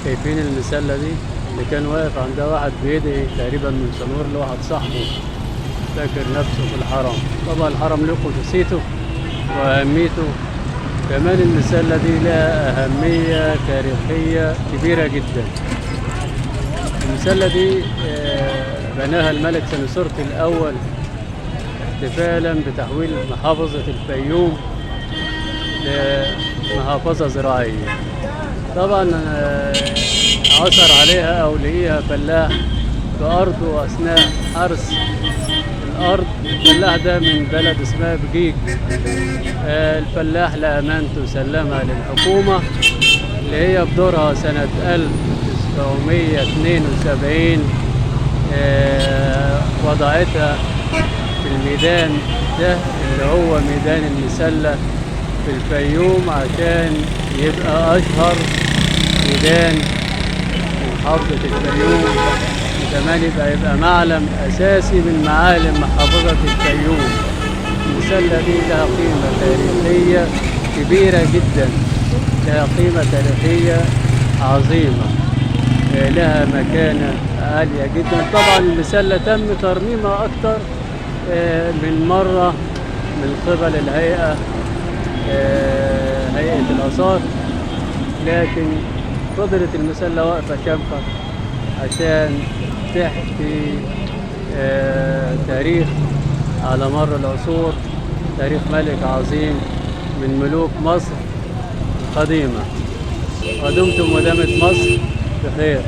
شايفين المسلة دي اللي كان واقف عندها واحد بيدعي تقريبا من سنور لواحد صاحبه فاكر نفسه في الحرم. طبعا الحرم له قدسيته وأهميته، كمان المسلة دي لها أهمية تاريخية كبيرة جدا. المسلة دي بناها الملك سنوسرت الأول احتفالا بتحويل محافظة الفيوم لمحافظة زراعية. طبعا عثر عليها أو لقيها فلاح في أرضه أثناء حرث الأرض. الفلاح ده من بلد اسمها بجيج. الفلاح لأمانته سلمها للحكومة اللي هي بدورها سنة 1972 وضعتها في الميدان ده اللي هو ميدان المسلة في الفيوم، عشان يبقى أشهر ميدان في محافظة الفيوم، وكمان يبقى معلم أساسي من معالم محافظة الفيوم. المسلة دي لها قيمة تاريخية كبيرة جدا، لها قيمة تاريخية عظيمة، لها مكانة عالية جدا. طبعا المسلة تم ترميمها أكتر من مرة من قبل الهيئة، هيئة الآثار، لكن فضلت المسلة واقفة شامخة عشان تحكي تاريخ على مر العصور، تاريخ ملك عظيم من ملوك مصر القديمة. ودمتم ودامت مصر بخير.